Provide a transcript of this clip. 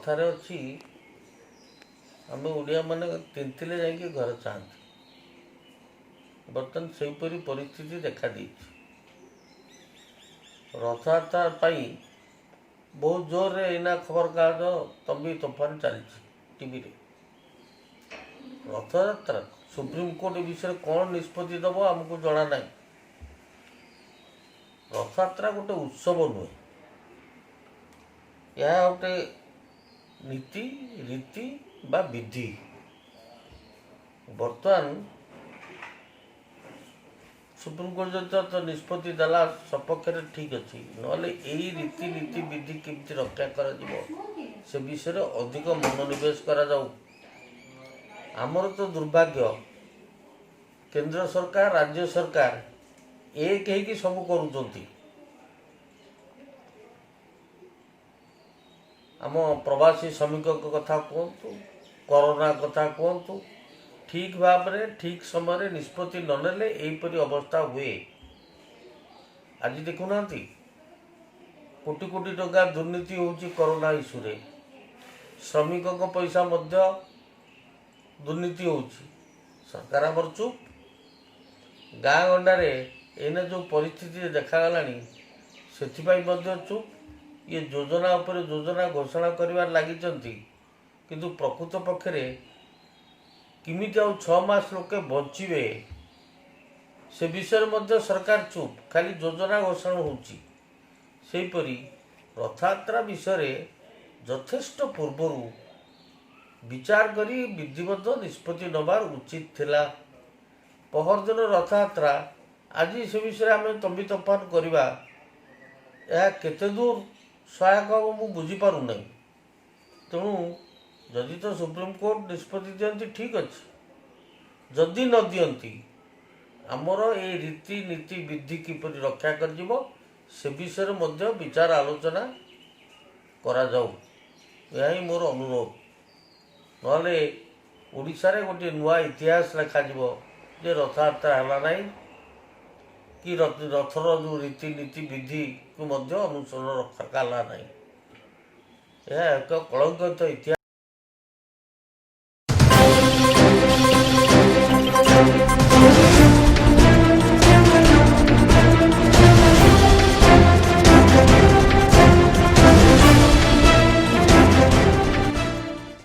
କଥାରେ ଅଛି, ଆମେ ଓଡ଼ିଆମାନେ ତିନ୍ତିଲେ ଯାଇକି ଘରେ ଚାହାନ୍ତି। ବର୍ତ୍ତମାନ ସେହିପରି ପରିସ୍ଥିତି ଦେଖାଦେଇଛି। ରଥଯାତ୍ରା ପାଇଁ ବହୁତ ଜୋରରେ ଏଇନା ଖବରକାଗଜ ତମ୍ବି ତୋଫାନ ଚାଲିଛି ଟିଭିରେ। ରଥଯାତ୍ରା ସୁପ୍ରିମକୋର୍ଟ ଏ ବିଷୟରେ କ'ଣ ନିଷ୍ପତ୍ତି ଦେବ ଆମକୁ ଜଣା ନାହିଁ। ରଥଯାତ୍ରା ଗୋଟେ ଉତ୍ସବ ନୁହେଁ, ଏହା ଗୋଟେ ନୀତି ରୀତି ବା ବିଧି। ବର୍ତ୍ତମାନ ସୁପ୍ରିମକୋର୍ଟ ଯଦି ତ ନିଷ୍ପତ୍ତି ଦେଲା ସପକ୍ଷରେ ଠିକ୍ ଅଛି, ନହେଲେ ଏଇ ରୀତିନୀତି ବିଧି କେମିତି ରକ୍ଷା କରାଯିବ ସେ ବିଷୟରେ ଅଧିକ ମନୋନିବେଶ କରାଯାଉ। ଆମର ତ ଦୁର୍ଭାଗ୍ୟ, କେନ୍ଦ୍ର ସରକାର ରାଜ୍ୟ ସରକାର ଏକ ହେଇକି ସବୁ କରୁଛନ୍ତି। ଆମ ପ୍ରବାସୀ ଶ୍ରମିକଙ୍କ କଥା କୁହନ୍ତୁ, କରୋନା କଥା କୁହନ୍ତୁ, ଠିକ୍ ଭାବରେ ଠିକ୍ ସମୟରେ ନିଷ୍ପତ୍ତି ନ ନେଲେ ଏହିପରି ଅବସ୍ଥା ହୁଏ। ଆଜି ଦେଖୁନାହାନ୍ତି କୋଟି କୋଟି ଟଙ୍କା ଦୁର୍ନୀତି ହେଉଛି କରୋନା ଇସ୍ୟୁରେ, ଶ୍ରମିକଙ୍କ ପଇସା ମଧ୍ୟ ଦୁର୍ନୀତି ହେଉଛି। ସରକାର ଆମର ଚୁପ୍। ଗାଁ ଗଣ୍ଡାରେ ଏଇନା ଯେଉଁ ପରିସ୍ଥିତି ଦେଖାଗଲାଣି ସେଥିପାଇଁ ମଧ୍ୟ ଚୁପ୍। ଇଏ ଯୋଜନା ଉପରେ ଯୋଜନା ଘୋଷଣା କରିବାରେ ଲାଗିଛନ୍ତି, କିନ୍ତୁ ପ୍ରକୃତ ପକ୍ଷରେ କେମିତି ଆଉ 6 ମାସ ଲୋକେ ବଞ୍ଚିବେ ସେ ବିଷୟରେ ମଧ୍ୟ ସରକାର ଚୁପ୍, ଖାଲି ଯୋଜନା ଘୋଷଣା ହେଉଛି। ସେହିପରି ରଥଯାତ୍ରା ବିଷୟରେ ଯଥେଷ୍ଟ ପୂର୍ବରୁ ବିଚାର କରି ବିଧିବଦ୍ଧ ନିଷ୍ପତ୍ତି ନେବାର ଉଚିତ ଥିଲା। ପହରଦିନ ରଥଯାତ୍ରା, ଆଜି ସେ ବିଷୟରେ ଆମେ ତମ୍ବି ତୋଫାନ କରିବା ଏହା କେତେ ଦୂର ସହାୟକ ହେବ ମୁଁ ବୁଝିପାରୁନାହିଁ। ତେଣୁ ଯଦି ତ ସୁପ୍ରିମକୋର୍ଟ ନିଷ୍ପତ୍ତି ଦିଅନ୍ତି ଠିକ୍ ଅଛି, ଯଦି ନ ଦିଅନ୍ତି ଆମର ଏଇ ରୀତିନୀତି ବିଧି କିପରି ରକ୍ଷା କରାଯିବ ସେ ବିଷୟରେ ମଧ୍ୟ ବିଚାର ଆଲୋଚନା କରାଯାଉ, ଏହା ହିଁ ମୋର ଅନୁରୋଧ। ନହେଲେ ଓଡ଼ିଶାରେ ଗୋଟିଏ ନୂଆ ଇତିହାସ ଲେଖାଯିବ ଯେ ରଥଯାତ୍ରା ହେଲା ନାହିଁ କି ରଥର ଯେଉଁ ରୀତିନୀତି ବିଧିକୁ ମଧ୍ୟ ଅନୁସରଣ ରଖା ହେଲା ନାହିଁ। ଏହା ଏକ କଳଙ୍କିତ ଇତିହାସ।